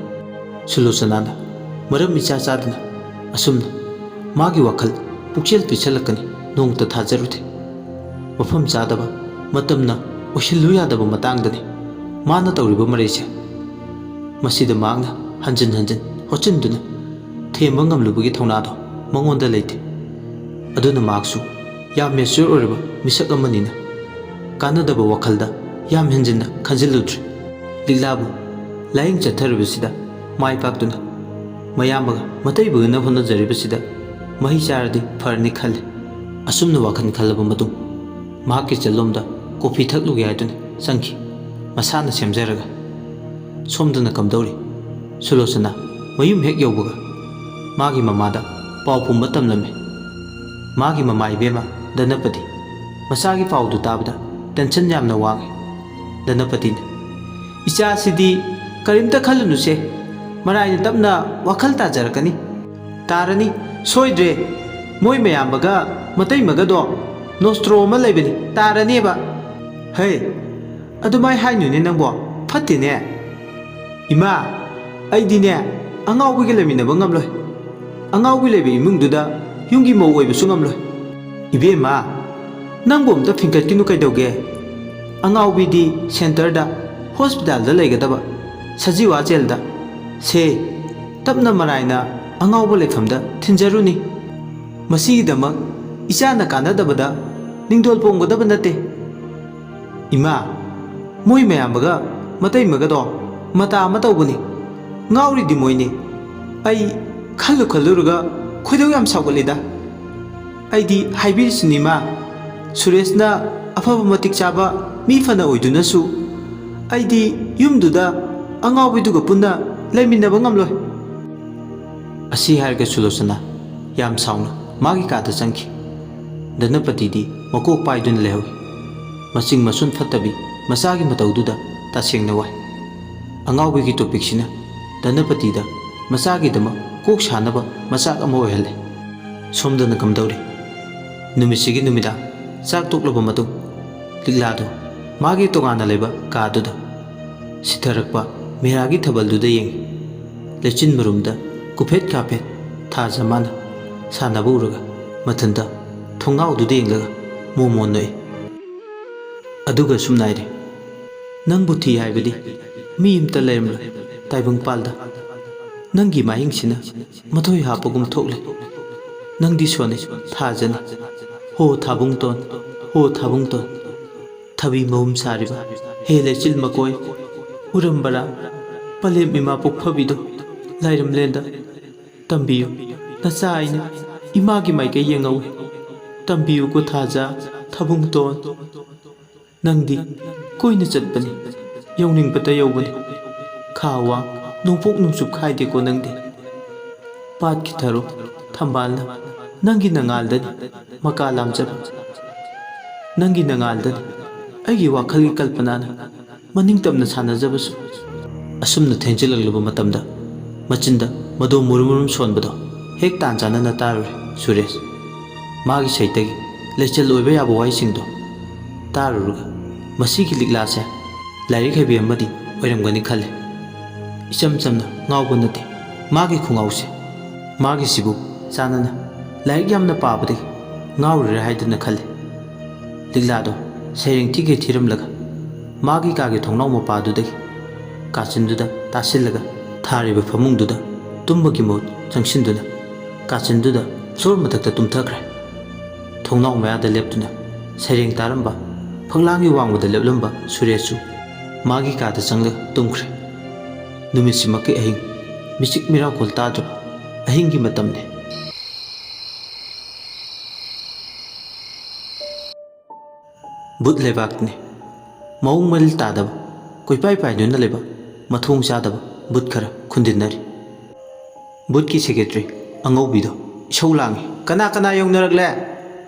ꯁꯨꯂꯣꯆꯅꯥꯅ ꯃꯔꯝ ꯏꯆꯥ ꯆꯥꯗꯅ ꯑꯁꯨꯝꯅ ꯃꯥꯒꯤ ꯋꯥꯈꯜ ꯄꯨꯛꯆꯦꯜ ꯄꯤꯛꯁꯜꯂꯛꯀꯅꯤ ꯅꯣꯡꯃꯇ ꯊꯥꯖꯔꯨꯗꯦ꯫ ꯃꯐꯝ ꯆꯥꯗꯕ, ꯃꯇꯝꯅ ꯑꯣꯏꯁꯤꯜꯂꯨ ꯌꯥꯗꯕ ꯃꯇꯥꯡꯗꯅꯤ ꯃꯥꯅ ꯇꯧꯔꯤꯕ ꯃꯔꯩꯁꯦ꯫ ꯃꯁꯤꯗ ꯃꯍꯥꯛꯅ ꯍꯟꯖꯤꯟ ꯍꯟꯖꯤꯟ ꯍꯣꯠꯆꯤꯟꯗꯨꯅ ꯊꯦꯝꯕ ꯉꯝꯂꯨꯕꯒꯤ ꯊꯧꯅꯥꯗꯣ ꯃꯉꯣꯟꯗ ꯂꯩꯇꯦ꯫ ꯑꯗꯨꯅ ꯃꯍꯥꯛꯁꯨ ꯌꯥꯝ ꯃꯦꯆ꯭ꯌꯣꯔ ꯑꯣꯏꯔꯕ ꯃꯤꯁꯛ ꯑꯃꯅꯤꯅ ꯀꯥꯟꯅꯗꯕ ꯋꯥꯈꯜꯗ ꯌꯥꯝ ꯍꯦꯟꯖꯤꯟꯅ ꯈꯟꯖꯤꯜꯂꯨꯗ꯭ꯔꯦ꯫ ꯂꯤꯛꯂꯥꯕꯨ ꯂꯥꯏꯌꯦꯡ ꯆꯠꯊꯔꯤꯕꯁꯤꯗ ꯃꯥꯏ ꯄꯥꯛꯇꯨꯅ ꯃꯌꯥꯝꯕꯒ ꯃꯇꯩꯕꯒꯅ ꯍꯣꯠꯅꯖꯔꯤꯕꯁꯤꯗ ꯃꯍꯩ ꯆꯥꯔꯗꯤ ꯐꯔꯅꯤ ꯈꯜꯂꯤ꯫ ꯑꯁꯨꯝꯅ ꯋꯥꯈꯜ ꯈꯜꯂꯕ ꯃꯇꯨꯡ ꯃꯍꯥꯛ ꯀꯤꯆꯟꯂꯣꯝꯗ ꯀꯣꯐꯤ ꯊꯛꯂꯨꯒꯦ ꯍꯥꯏꯗꯨꯅ ꯆꯪꯈꯤ꯫ ꯃꯁꯥꯅ ꯁꯦꯝꯖꯔꯒ꯫ ꯁꯣꯝꯗꯅ ꯀꯝꯗꯧꯔꯤ? ꯁꯨꯂꯣꯆꯅꯥ ꯃꯌꯨꯝ ꯍꯦꯛ ꯌꯧꯕꯒ ꯃꯥꯒꯤ ꯃꯃꯥꯗ ꯄꯥꯎ ꯄꯨꯝꯕ ꯇꯝꯂꯝꯃꯤ꯫ ꯃꯥꯒꯤ ꯃꯃꯥ ꯏꯕꯦꯝꯃ ꯙꯅꯄꯇꯤ ꯃꯆꯥꯒꯤ ꯄꯥꯎꯗꯨ ꯇꯥꯕꯗ ꯇꯦꯟꯁꯟ ꯌꯥꯝꯅ ꯋꯥꯡꯉꯤ꯫ ꯙꯅꯄꯇꯤꯅ, "ꯏꯆꯥꯁꯤꯗꯤ ꯀꯔꯤꯝꯇ ꯈꯜꯂꯨꯅꯨꯁꯦ, ꯃꯔꯥꯏꯅ ꯇꯞꯅ ꯋꯥꯈꯜ ꯇꯥꯖꯔꯛꯀꯅꯤ꯫ ꯇꯥꯔꯅꯤ, ꯁꯣꯏꯗ꯭ꯔꯦ꯫ ꯃꯣꯏ ꯃꯌꯥꯝꯕꯒ ꯃꯇꯩꯃꯒꯗꯣ ꯅꯣꯁꯇ꯭ꯔꯣ ꯑꯃ ꯂꯩꯕꯅꯤ, ꯇꯥꯔꯅꯦꯕ꯫" "ꯍꯩ, ꯑꯗꯨꯃꯥꯏ ꯍꯥꯏꯅꯨꯅꯦ ꯅꯪꯕꯣ, ꯐꯠꯇꯦꯅꯦ꯫" "ꯏꯃꯥ, ꯑꯩꯗꯤꯅꯦ ꯑꯉꯥꯎꯕꯤꯒ ꯂꯩꯃꯤꯟꯅꯕ ꯉꯝꯂꯣꯏ꯫ ꯑꯉꯥꯎꯕꯤ ꯂꯩꯕ ꯏꯃꯨꯡꯗꯨꯗ ꯌꯨꯝꯒꯤ ꯃꯧ ꯑꯣꯏꯕꯁꯨ ꯉꯝꯂꯣꯏ꯫" "ꯏꯕꯦꯝꯃ, ꯅꯪꯕꯨ ꯑꯝꯇ ꯐꯤꯡꯀꯠꯈꯤꯅꯨ ꯀꯩꯗꯧꯒꯦ? ꯑꯉꯥꯎꯕꯤꯗꯤ ꯁꯦꯟꯇꯔꯗ, ꯍꯣꯁꯄꯤꯇꯥꯜꯗ ꯂꯩꯒꯗꯕ, ꯁꯖꯤꯋꯥ ꯖꯦꯜꯗ꯫ ꯁꯦ, ꯇꯞꯅ ꯃꯔꯥꯏꯅ ꯑꯉꯥꯎꯕ ꯂꯩꯐꯝꯗ ꯊꯤꯟꯖꯔꯨꯅꯤ꯫ ꯃꯁꯤꯒꯤꯗꯃꯛ ꯏꯆꯥꯅ ꯀꯥꯟꯅꯗꯕꯗ ꯅꯤꯡꯗꯣꯜ ꯄꯣꯡꯒꯗꯕ ꯅꯠꯇꯦ꯫" "ꯏꯃꯥ, ꯃꯣꯏ ꯃꯌꯥꯝꯕꯒ ꯃꯇꯩꯃꯒꯗꯣ ꯃꯇꯥ ꯑꯃ ꯇꯧꯕꯅꯤ꯫ ꯉꯥꯎꯔꯤꯗꯤ ꯃꯣꯏꯅꯤ꯫ ꯑꯩ ꯈꯜꯂꯨ ꯈꯜꯂꯨꯔꯒ ꯈꯣꯏꯗꯧ ꯌꯥꯝ ꯁꯥꯎꯒꯠꯂꯤꯗ꯫ ꯑꯩꯗꯤ ꯍꯥꯏꯕꯤꯔꯤꯁꯤꯅꯤ ꯃꯥ, ꯁꯨꯔꯦꯁꯅ ꯑꯐꯕ ꯃꯇꯤꯛ ꯆꯥꯕ ꯃꯤ ꯐꯅ ꯑꯣꯏꯗꯨꯅꯁꯨ ꯑꯩꯗꯤ ꯌꯨꯝꯗꯨꯗ ꯑꯉꯥꯎꯕꯤꯗꯨꯒ ꯄꯨꯟꯅ ꯂꯩꯃꯤꯟꯅꯕ ꯉꯝꯂꯣꯏ꯫ ꯑꯁꯤ ꯍꯥꯏꯔꯒ ꯁꯨꯂꯣꯆꯅꯥ ꯌꯥꯝ ꯁꯥꯎꯅ ꯃꯥꯒꯤ ꯀꯥꯗ ꯆꯪꯈꯤ꯫ ꯙꯅꯄꯇꯤꯗꯤ ꯃꯀꯣꯛ ꯄꯥꯏꯗꯨꯅ ꯂꯩꯍꯧꯏ꯫ ꯃꯆꯤꯡ ꯃꯁꯨꯟ ꯐꯠꯇꯕꯤ ꯃꯆꯥꯒꯤ ꯃꯇꯧꯗꯨꯗ ꯇꯁꯦꯡꯅ ꯋꯥꯏ꯫ ꯑꯉꯥꯎꯕꯤꯒꯤ ꯇꯣꯄꯤꯛꯁꯤꯅ ꯙꯅꯄꯇꯤꯗ ꯃꯆꯥꯒꯤꯗꯃꯛ ꯀꯣꯛ ꯁꯥꯅꯕ ꯃꯆꯥꯛ ꯑꯃ ꯑꯣꯏꯍꯜꯂꯦ꯫ ꯁꯣꯝꯗꯅ ꯀꯝꯗꯧꯔꯤ? ꯅꯨꯃꯤꯠꯁꯤꯒꯤ ꯅꯨꯃꯤꯗꯥꯡ ꯆꯥꯛ ꯇꯣꯛꯂꯕ ꯃꯇꯨꯡ ꯂꯤꯛꯂꯥꯗꯨ ꯃꯥꯒꯤ ꯇꯣꯉꯥꯟꯅ ꯂꯩꯕ ꯀꯥꯗꯨꯗ ꯁꯤꯊꯔꯛꯄ ꯃꯤꯔꯥꯒꯤ ꯊꯥꯕꯜꯗꯨꯗ ꯌꯦꯡꯏ꯫ ꯂꯩꯆꯤꯟ ꯃꯔꯨꯝꯗ ꯀꯨꯐꯦꯠ ꯀꯥꯐꯦꯠ ꯊꯥꯖ ꯃꯥꯅ ꯁꯥꯟꯅꯕ ꯎꯔꯒ ꯃꯊꯟꯇ ꯊꯣꯡꯅꯥꯎꯗꯨꯗ ꯌꯦꯡꯂꯒ ꯃꯣꯃꯣꯟ ꯅꯣꯛꯏ꯫ ꯑꯗꯨꯒ ꯁꯨꯝ ꯅꯥꯏꯔꯦ꯫ ꯅꯪꯕꯨ ꯊꯤ ꯍꯥꯏꯕꯗꯤ ꯃꯤ ꯑꯃꯇ ꯂꯩꯔꯝꯂꯣꯏ ꯇꯥꯏꯕꯪꯄꯥꯜꯗ꯫ ꯅꯪꯒꯤ ꯃꯍꯤꯡꯁꯤꯅ ꯃꯊꯣꯏ ꯍꯥꯞꯄꯒꯨꯝ ꯊꯣꯛꯂꯦ꯫ ꯅꯪꯗꯤ ꯁꯣꯟꯅꯤ, ꯊꯥꯖꯅꯤ꯫ ꯍꯣ ꯊꯥꯕꯨꯡꯇꯣꯟ, ꯍꯣ ꯊꯥꯕꯨꯡꯇꯣꯟ꯫ ꯊꯕꯤ ꯃꯍꯨꯝ ꯁꯥꯔꯤꯕ ꯍꯦ ꯂꯩꯆꯤꯜ ꯃꯀꯣꯏ, ꯎꯔꯝꯕꯔꯥ ꯄꯂꯦꯝ ꯏꯃꯥ ꯄꯣꯛꯐꯕꯤꯗꯣ ꯂꯥꯏꯔꯝꯂꯦꯟꯗ? ꯇꯝꯕꯤꯌꯨ, ꯅꯆꯥ ꯑꯩꯅ ꯏꯃꯥꯒꯤ ꯃꯥꯏꯀꯩ ꯌꯦꯡꯍꯧꯏ꯫ ꯇꯝꯕꯤꯌꯨꯀꯣ ꯊꯥꯖ, ꯊꯥꯕꯨꯡꯇꯣꯟ꯫ ꯅꯪꯗꯤ ꯀꯣꯏꯅ ꯆꯠꯄꯅꯤ, ꯌꯧꯅꯤꯡꯕꯇ ꯌꯧꯕꯅꯤ꯫ ꯈꯥ ꯋꯥꯡ ꯅꯣꯡꯄꯣꯛ ꯅꯣꯡꯆꯨꯞ ꯈꯥꯏꯗꯦꯀꯣ ꯅꯪꯗꯤ꯫ ꯄꯥꯠꯀꯤ ꯊꯔꯣ ꯊꯝꯕꯥꯜꯅ ꯅꯪꯒꯤ ꯅꯉꯥꯜꯗꯅꯤ ꯃꯀꯥ ꯂꯥꯝꯖꯕ꯫ ꯅꯪꯒꯤ ꯅꯉꯥꯜꯗꯅꯤ ꯑꯩꯒꯤ ꯋꯥꯈꯜꯒꯤ ꯀꯜꯄꯅꯥꯅ ꯃꯅꯤꯡ ꯇꯝꯅ ꯁꯥꯟꯅꯖꯕꯁꯨ꯫ ꯑꯁꯨꯝꯅ ꯊꯦꯡꯖꯤꯜꯂꯛꯂꯕ ꯃꯇꯝꯗ ꯃꯆꯤꯟꯗ ꯃꯗꯣꯝ ꯃꯨꯔꯨꯝ ꯃꯨꯔꯨꯝ ꯁꯣꯟꯕꯗꯣ ꯍꯦꯛ ꯇꯥꯟ ꯆꯥꯅꯅ ꯇꯥꯔꯨꯔꯦ ꯁꯨꯔꯦꯁ꯫ ꯃꯥꯒꯤ ꯁꯩꯇꯒꯤ ꯂꯩꯆꯜ ꯑꯣꯏꯕ ꯌꯥꯕ ꯋꯥꯍꯩꯁꯤꯡꯗꯣ ꯇꯥꯔꯨꯔꯒ ꯃꯁꯤꯒꯤ ꯂꯤꯛꯂꯥꯁꯦ ꯂꯥꯏꯔꯤꯛ ꯍꯩꯕꯤ ꯑꯃꯗꯤ ꯑꯣꯏꯔꯝꯒꯅꯤ ꯈꯜꯂꯦ꯫ ꯏꯆꯝ ꯆꯝꯅ ꯉꯥꯎꯕ ꯅꯠꯇꯦ ꯃꯥꯒꯤ ꯈꯣꯡꯉꯥꯎꯁꯦ꯫ ꯃꯥꯒꯤꯁꯤꯕꯨ ꯆꯥꯟꯅꯅ ꯂꯥꯏꯔꯤꯛ ꯌꯥꯝꯅ ꯄꯥꯕꯗꯒꯤ ꯉꯥꯎꯔꯤꯔꯥ ꯍꯥꯏꯗꯨꯅ ꯈꯜꯂꯦ꯫ ꯂꯤꯛꯂꯥꯗꯣ ꯁꯩꯔꯦꯡ ꯊꯤꯈꯩ ꯊꯤꯔꯝꯂꯒ ꯃꯥꯒꯤ ꯀꯥꯒꯤ ꯊꯣꯡꯅꯥꯎ ꯃꯄꯥꯗꯨꯗꯒꯤ ꯀꯥꯆꯤꯟꯗꯨꯗ ꯇꯥꯁꯤꯜꯂꯒ ꯊꯥꯔꯤꯕ ꯐꯃꯨꯡꯗꯨꯗ ꯇꯨꯝꯕꯒꯤ ꯃꯍꯨꯠ ꯆꯪꯁꯤꯟꯗꯨꯅ ꯀꯥꯆꯤꯟꯗꯨꯗ ꯐ꯭ꯂꯣꯔ ꯃꯊꯛꯇ ꯇꯨꯝꯊꯈ꯭ꯔꯦ꯫ ꯊꯣꯡꯅꯥꯎ ꯃꯌꯥꯗ ꯂꯦꯞꯇꯨꯅ ꯁꯩꯔꯦꯡ ꯇꯥꯔꯝꯕ ꯐꯛꯂꯥꯡꯒꯤ ꯋꯥꯡꯃꯗ ꯂꯦꯞꯂꯝꯕ ꯁꯨꯔꯦꯁꯁꯨ ꯃꯥꯒꯤ ꯀꯥꯗ ꯆꯪꯂꯒ ꯇꯨꯝꯈ꯭ꯔꯦ꯫ ꯅꯨꯃꯤꯠꯁꯤꯃꯛꯀꯤ ꯑꯍꯤꯡ ꯃꯤꯆꯤꯛ ꯃꯤꯔꯥꯎꯈꯣꯜ ꯇꯥꯗ꯭ꯔꯕ ꯑꯍꯤꯡꯒꯤ ꯃꯇꯝꯅꯤ꯫ ꯕꯨꯠ ꯂꯩꯕꯥꯛꯅꯤ꯫ ꯃꯑꯣꯡ ꯃꯔꯤꯜ ꯇꯥꯗꯕ, ꯀꯣꯏꯄꯥꯏ ꯄꯥꯏꯗꯨꯅ ꯂꯩꯕ, ꯃꯊꯣꯡ ꯆꯥꯗꯕ ꯕꯨꯠ ꯈꯔ ꯈꯨꯟꯗꯤꯟꯅꯔꯤ꯫ ꯕꯨꯠꯀꯤ ꯁꯦꯀ꯭ꯔꯦꯇꯔꯤ ꯑꯉꯧꯕꯤꯗꯣ ꯏꯁꯧ ꯂꯥꯡꯉꯤ꯫ "ꯀꯅꯥ ꯀꯅꯥ ꯌꯧꯅꯔꯛꯂꯦ?"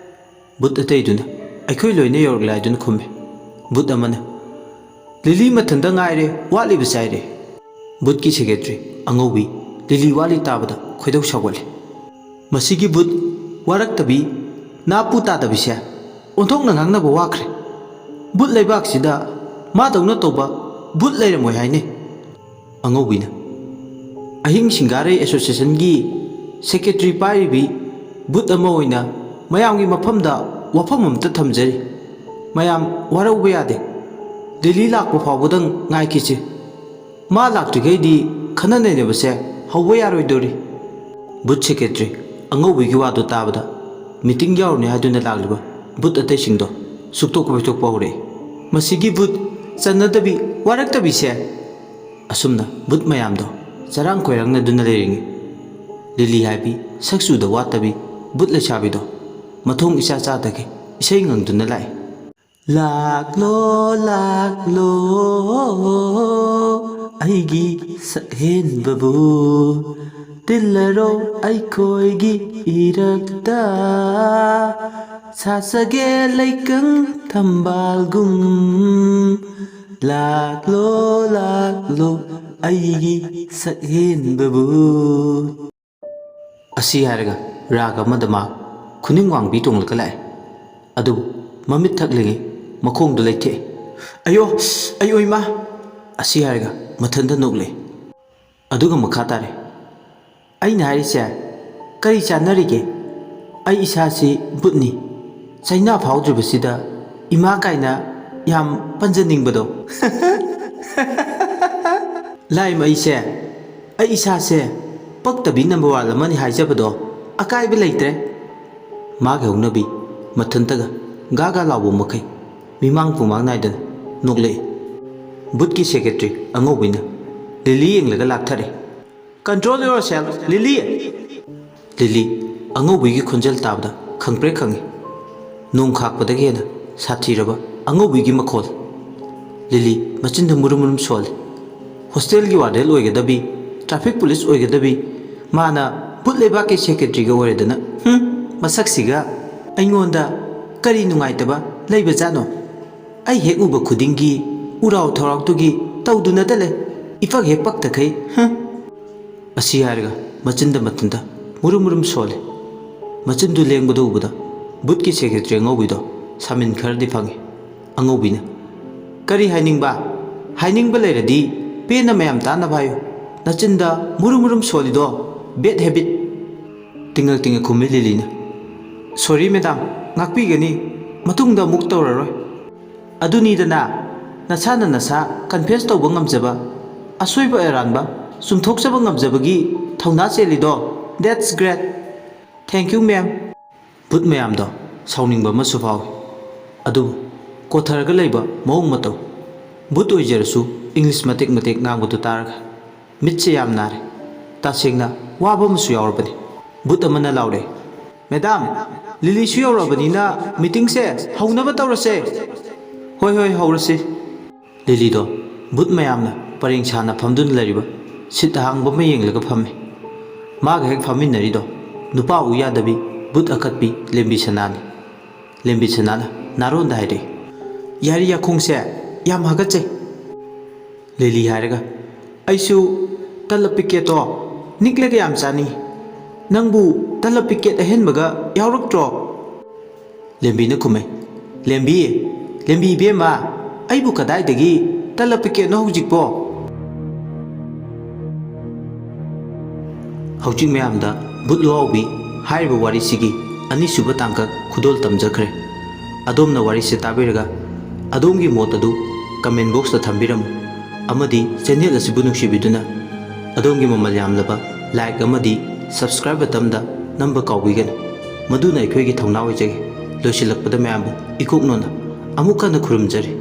ꯕꯨꯠ ꯑꯇꯩꯗꯨꯅ, "ꯑꯩꯈꯣꯏ ꯂꯣꯏꯅ ꯌꯧꯔꯛꯂꯦ" ꯍꯥꯏꯗꯨꯅ ꯈꯨꯝꯃꯤ꯫ ꯕꯨꯠ ꯑꯃꯅ, "ꯂꯤꯂꯤ ꯃꯊꯟꯇ ꯉꯥꯏꯔꯦ, ꯋꯥꯠꯂꯤꯕ ꯆꯥꯏꯔꯦ"꯫ ꯕꯨꯠꯀꯤ ꯁꯦꯀ꯭ꯔꯦꯇꯔꯤ ꯑꯉꯧꯕꯤ ꯂꯤꯂꯤ ꯋꯥꯠꯂꯤ ꯇꯥꯕꯗ ꯈꯣꯏꯗꯧ ꯁꯥꯎꯒꯠꯂꯤ꯫ ꯃꯁꯤꯒꯤ ꯕꯨꯠ ꯋꯥꯔꯛꯇꯕꯤ, ꯅꯥꯄꯨ ꯇꯥꯗꯕꯤꯁꯦ ꯑꯣꯟꯊꯣꯛꯅ ꯉꯥꯡꯅꯕ ꯋꯥꯈ꯭ꯔꯦ꯫ ꯕꯨꯠ ꯂꯩꯕꯥꯛꯁꯤꯗ ꯃꯥꯗꯧꯅ ꯇꯧꯕ ꯕꯨꯠ ꯂꯩꯔꯝꯃꯣꯏ ꯍꯥꯏꯅꯦ꯫ ꯑꯉꯧꯕꯤꯅ, "ꯑꯍꯤꯡ ꯁꯤꯡꯒꯥꯔꯩ ꯑꯦꯁꯣꯁꯤꯌꯦꯁꯟꯒꯤ ꯁꯦꯀ꯭ꯔꯦꯇꯔꯤ ꯄꯥꯏꯔꯤꯕꯤ ꯕꯨꯠ ꯑꯃ ꯑꯣꯏꯅ ꯃꯌꯥꯝꯒꯤ ꯃꯐꯝꯗ ꯋꯥꯐꯝ ꯑꯃꯇ ꯊꯝꯖꯔꯤ꯫ ꯃꯌꯥꯝ ꯋꯥꯔꯧꯕ ꯌꯥꯗꯦ꯫ ꯂꯤꯂꯤ ꯂꯥꯛꯄ ꯐꯥꯎꯕꯗꯪ ꯉꯥꯏꯈꯤꯁꯤ꯫ ꯃꯥ ꯂꯥꯛꯇ꯭ꯔꯤꯈꯩꯗꯤ ꯈꯟꯅ ꯅꯩꯅꯕꯁꯦ ꯍꯧꯕ ꯌꯥꯔꯣꯏꯗꯣꯔꯤ"꯫ ꯕꯨꯠ ꯁꯦꯀ꯭ꯔꯦꯇꯔꯤ ꯑꯉꯧꯕꯤꯒꯤ ꯋꯥꯗꯨ ꯇꯥꯕꯗ ꯃꯤꯇꯤꯡ ꯌꯥꯎꯔꯨꯅꯤ ꯍꯥꯏꯗꯨꯅ ꯂꯥꯛꯂꯤꯕ ꯕꯨꯠ ꯑꯇꯩꯁꯤꯡꯗꯣ ꯁꯨꯛꯇꯣꯛꯄ ꯐꯩꯇꯣꯛꯄ ꯍꯧꯔꯛꯏ꯫ ꯃꯁꯤꯒꯤ ꯕꯨꯠ ꯆꯟꯅꯗꯕꯤ, ꯋꯥꯔꯛꯇꯕꯤꯁꯦ꯫ ꯑꯁꯨꯝꯅ ꯕꯨꯠ ꯃꯌꯥꯝꯗꯣ ꯆꯔꯥꯡ ꯈꯣꯏꯔꯥꯡꯅꯗꯨꯅ ꯂꯩꯔꯤꯉꯩ, ꯂꯤꯂꯤ ꯍꯥꯏꯕꯤ ꯁꯛ ꯆꯨꯗ ꯋꯥꯠꯇꯕꯤ ꯕꯨꯠ ꯂꯩꯁꯥꯕꯤꯗꯣ ꯃꯊꯣꯡ ꯏꯆꯥ ꯆꯥꯗꯒꯩ ꯏꯁꯩ ꯉꯪꯗꯨꯅ ꯂꯥꯛꯏ꯫ "ꯂꯥꯛꯂꯣ, ꯂꯥꯛꯂꯣ, ꯑꯩꯒꯤ ꯁꯛꯍꯦꯟꯕꯕꯨ, ꯇꯤꯜꯂꯔꯣ ꯑꯩꯈꯣꯏꯒꯤ ꯏꯔꯛꯇ, ꯁꯥꯠꯆꯒꯦ ꯂꯩꯀꯪ ꯊꯝꯕꯥꯜꯒꯨꯝ, ꯂꯥꯛꯂꯣ, ꯂꯥꯛꯂꯣ, ꯑꯩꯒꯤ ꯁꯛꯍꯦꯟꯕꯕꯨ"꯫ ꯑꯁꯤ ꯍꯥꯏꯔꯒ ꯔꯥꯒ ꯑꯃꯗ ꯃꯥ ꯈꯨꯅꯤꯡ ꯋꯥꯡꯕꯤ ꯇꯣꯡꯂꯒ ꯂꯥꯛꯑꯦ꯫ ꯑꯗꯨꯕꯨ ꯃꯃꯤꯠ ꯊꯛꯂꯤꯉꯩ ꯃꯈꯣꯡꯗꯨ ꯂꯩꯊꯦꯛꯑꯦ꯫ "ꯑꯌꯣ! ꯑꯌꯣ ꯏꯃꯥ!" ꯑꯁꯤ ꯍꯥꯏꯔꯒ ꯃꯊꯟꯇ ꯅꯣꯛꯂꯛꯑꯦ꯫ ꯑꯗꯨꯒ ꯃꯈꯥ ꯇꯥꯔꯦ꯫ ꯑꯩꯅ ꯍꯥꯏꯔꯤꯁꯦ ꯀꯔꯤ ꯆꯥꯟꯅꯔꯤꯒꯦ? ꯑꯩ ꯏꯁꯥꯁꯤ ꯕꯨꯠꯅꯤ꯫ ꯆꯩꯅꯥ ꯐꯥꯎꯗ꯭ꯔꯤꯕꯁꯤꯗ ꯏꯃꯥ ꯀꯥꯏꯅ ꯌꯥꯝ ꯄꯟꯖꯅꯤꯡꯕꯗꯣ꯫ ꯂꯥꯏꯃ ꯑꯩꯁꯦ, ꯑꯩ ꯏꯁꯥꯁꯦ ꯄꯛꯇꯕꯤ ꯅꯝꯕꯔ ꯋꯥꯟ ꯑꯃꯅꯤ ꯍꯥꯏꯖꯕꯗꯣ ꯑꯀꯥꯏꯕ ꯂꯩꯇ꯭ꯔꯦ꯫ ꯃꯥꯒꯤ ꯍꯧꯅꯕꯤ ꯃꯊꯟꯇꯒ ꯒꯥ ꯒꯥ ꯂꯥꯎꯕ ꯃꯈꯩ ꯃꯤꯃꯥꯡ ꯄꯨꯃꯥꯡ ꯅꯥꯏꯗꯅ ꯅꯣꯛꯂꯛꯏ꯫ ꯕꯨꯠꯀꯤ ꯁꯦꯀ꯭ꯔꯦꯇꯔꯤ ꯑꯉꯧꯕꯤꯅ ꯂꯤꯂꯤ ꯌꯦꯡꯂꯒ ꯂꯥꯛꯊꯔꯦ꯫ "Control yourself, ꯂꯤꯂꯤ!" ꯂꯤꯂꯤ ꯑꯉꯧꯕꯤꯒꯤ ꯈꯣꯟꯖꯦꯜ ꯇꯥꯕꯗ ꯈꯪꯄ꯭ꯔꯦꯛ ꯈꯪꯉꯤ꯫ ꯅꯣꯡ ꯈꯥꯛꯄꯗꯒꯤ ꯍꯦꯟꯅ ꯁꯥꯊꯤꯔꯕ ꯑꯉꯧꯕꯤꯒꯤ ꯃꯈꯣꯜ꯫ ꯂꯤꯂꯤ ꯃꯆꯤꯟꯗ ꯃꯨꯔꯨꯝ ꯃꯨꯔꯨꯝ ꯁꯣꯜꯂꯤ꯫ ꯍꯣꯁꯇꯦꯜꯒꯤ ꯋꯥꯔꯗꯦꯟ ꯑꯣꯏꯒꯗꯕꯤ, ꯇ꯭ꯔꯥꯐꯤꯛ ꯄꯨꯂꯤꯁ ꯑꯣꯏꯒꯗꯕꯤ, ꯃꯥꯅ ꯚꯨꯠ ꯂꯩꯕꯥꯛꯀꯤ ꯁꯦꯀ꯭ꯔꯦꯇꯔꯤꯒ ꯑꯣꯏꯔꯗꯅ, ꯍꯨꯝ, ꯃꯁꯛꯁꯤꯒ ꯑꯩꯉꯣꯟꯗ ꯀꯔꯤ ꯅꯨꯡꯉꯥꯏꯇꯕ ꯂꯩꯕꯖꯥꯠꯅꯣ? ꯑꯩ ꯍꯦꯛ ꯎꯕ ꯈꯨꯗꯤꯡꯒꯤ ꯎꯔꯥꯎ ꯊꯧꯔꯥꯎꯗꯨꯒꯤ ꯇꯧꯗꯨꯅꯇ ꯂꯩ꯫ ꯏꯄꯛ ꯍꯦꯛ ꯄꯛꯇꯈꯩ, ꯍꯨꯝ꯫ ꯑꯁꯤ ꯍꯥꯏꯔꯒ ꯃꯆꯤꯟꯗ ꯃꯊꯟꯇ ꯃꯨꯔꯨꯝ ꯃꯨꯔꯨꯝ ꯁꯣꯜꯂꯤ꯫ ꯃꯆꯤꯟꯗꯨ ꯂꯦꯡꯕꯗꯨ ꯎꯕꯗ ꯚꯨꯠꯀꯤ ꯁꯦꯀ꯭ꯔꯦꯇꯔꯤ ꯑꯉꯧꯕꯤꯗꯣ ꯁꯥꯃꯤꯟ ꯈꯔꯗꯤ ꯐꯪꯉꯤ꯫ ꯑꯉꯧꯕꯤꯅ, "ꯀꯔꯤ ꯍꯥꯏꯅꯤꯡꯕ? ꯍꯥꯏꯅꯤꯡꯕ ꯂꯩꯔꯗꯤ ꯄꯦꯟꯅ ꯃꯌꯥꯝ ꯇꯥꯅꯕ ꯍꯥꯏꯌꯨ꯫ ꯅꯆꯤꯟꯗ ꯃꯨꯔꯨꯝ ꯃꯨꯔꯨꯝ ꯁꯣꯜꯂꯤꯗꯣ bad habit꯫" ꯇꯤꯡꯉꯛ ꯇꯤꯡꯉꯛ ꯈꯨꯝꯃꯤ ꯂꯤꯂꯤꯅ꯫ "ꯁꯣꯔꯤ ꯃꯦꯗꯥꯝ, ꯉꯥꯛꯄꯤꯒꯅꯤ, ꯃꯇꯨꯡꯗ ꯑꯃꯨꯛ ꯇꯧꯔꯔꯣꯏ꯫" ꯑꯗꯨꯅꯤꯗꯅ, ꯅꯁꯥꯅ ꯅꯁꯥ ꯀꯟꯐꯦꯁ ꯇꯧꯕ ꯉꯝꯖꯕ, ꯑꯁꯣꯏꯕ ꯑꯔꯥꯟꯕ ꯆꯨꯝꯊꯣꯛꯆꯕ ꯉꯝꯖꯕꯒꯤ ꯊꯧꯅꯥ ꯆꯦꯜꯂꯤꯗꯣ꯫ That's great. Thank you, ma'am꯫ ꯚꯨꯠ ꯃꯌꯥꯝꯗꯣ ꯁꯥꯎꯅꯤꯡꯕ ꯑꯃꯁꯨ ꯐꯥꯎꯏ꯫ ꯑꯗꯨꯕꯨ ꯀꯣꯊꯔꯒ ꯂꯩꯕ ꯃꯑꯣꯡ ꯃꯇꯧ, ꯚꯨꯠ ꯑꯣꯏꯖꯔꯁꯨ ꯏꯪꯂꯤꯁ ꯃꯇꯦꯛ ꯃꯇꯦꯛ ꯉꯥꯡꯕꯗꯨ ꯇꯥꯔꯒ ꯃꯤꯠꯁꯦ ꯌꯥꯝ ꯅꯥꯔꯦ꯫ ꯇꯁꯦꯡꯅ ꯋꯥꯕ ꯑꯃꯁꯨ ꯌꯥꯎꯔꯕꯅꯤ꯫ ꯚꯨꯠ ꯑꯃꯅ ꯂꯥꯎꯔꯦ, "ꯃꯦꯗꯥꯝ, ꯂꯤꯂꯤꯁꯨ ꯌꯧꯔꯛꯑꯕꯅꯤꯅ ꯃꯤꯇꯤꯡꯁꯦ ꯍꯧꯅꯕ ꯇꯧꯔꯁꯦ꯫" "ꯍꯣꯏ, ꯍꯣꯏ, ꯍꯧꯔꯁꯤ꯫" ꯂꯤꯂꯤꯗꯣ ꯚꯨꯠ ꯃꯌꯥꯝꯅ ꯄꯔꯦꯡ ꯁꯥꯅ ꯐꯝꯗꯨꯅ ꯂꯩꯔꯤꯕ ꯁꯤꯠ ꯑꯍꯥꯡꯕ ꯑꯃ ꯌꯦꯡꯂꯒ ꯐꯝꯃꯤ꯫ ꯃꯥꯒ ꯍꯦꯛ ꯐꯝꯃꯤꯟꯅꯔꯤꯗꯣ ꯅꯨꯄꯥ ꯎ ꯌꯥꯗꯕꯤ ꯚꯨꯠ ꯑꯀꯠꯄꯤ ꯂꯦꯝꯕꯤ ꯁꯅꯥꯅꯤ꯫ ꯂꯦꯝꯕꯤ ꯁꯅꯥꯅ ꯅꯥꯔꯣꯟꯗ ꯍꯥꯏꯔꯛꯏ, "ꯌꯥꯔꯤ ꯌꯥꯈꯣꯡꯁꯦ ꯌꯥꯝ ꯍꯥꯒꯠꯆꯩ꯫" ꯂꯤꯂꯤ ꯍꯥꯏꯔꯒ, "ꯑꯩꯁꯨ ꯇꯂꯞ ꯄꯤꯀꯦꯠꯇꯣ ꯅꯤꯛꯂꯒ ꯌꯥꯝ ꯆꯥꯅꯤꯡꯏ꯫ ꯅꯪꯕꯨ ꯇꯂꯞ ꯄꯤꯀꯦꯠ ꯑꯍꯦꯟꯕꯒ ꯌꯥꯎꯔꯛꯇ꯭ꯔꯣ?" ꯂꯦꯝꯕꯤꯅ ꯈꯨꯝꯃꯦ, "ꯂꯦꯝꯕꯤ, ꯂꯦꯝꯕꯤ ꯏꯕꯦꯝꯃ, ꯑꯩꯕꯨ ꯀꯗꯥꯏꯗꯒꯤ ꯇꯂꯞ ꯄꯤꯀꯦꯠꯅꯣ ꯍꯧꯖꯤꯛꯄꯣ?" ꯍꯧꯖꯤꯛ ꯃꯌꯥꯝꯗ ꯚꯨꯠ ꯂꯨꯍꯥꯎꯕꯤ ꯍꯥꯏꯔꯤꯕ ꯋꯥꯔꯤꯁꯤꯒꯤ ꯑꯅꯤꯁꯨꯕ ꯇꯥꯡꯀꯛ ꯈꯨꯗꯣꯜ ꯇꯝꯖꯈ꯭ꯔꯦ꯫ ꯑꯗꯣꯝꯅ ꯋꯥꯔꯤꯁꯦ ꯇꯥꯕꯤꯔꯒ ꯑꯗꯣꯝꯒꯤ ꯃꯣꯠ ꯑꯗꯨ comment boxꯇ ꯊꯝꯕꯤꯔꯝꯃꯨ, ꯑꯃꯗꯤ channel ꯑꯁꯤꯕꯨ ꯅꯨꯡꯁꯤꯕꯤꯗꯨꯅ ꯑꯗꯣꯝꯒꯤ ꯃꯃꯜ ꯌꯥꯝꯂꯕ like ꯑꯃꯗꯤ subscribe buttonꯗ ꯅꯝꯕ ꯀꯥꯎꯕꯤꯒꯅꯨ꯫ ꯃꯗꯨꯅ ꯑꯩꯈꯣꯏꯒꯤ ꯊꯧꯅꯥ ꯑꯣꯏꯖꯒꯦ꯫ ꯂꯣꯏꯁꯤꯜꯂꯛꯄꯗ ꯃꯌꯥꯝꯕꯨ ꯏꯀꯣꯛꯅꯣꯅ ꯑꯃꯨꯛ ꯍꯟꯅ ꯈꯨꯔꯨꯝꯖꯔꯤ꯫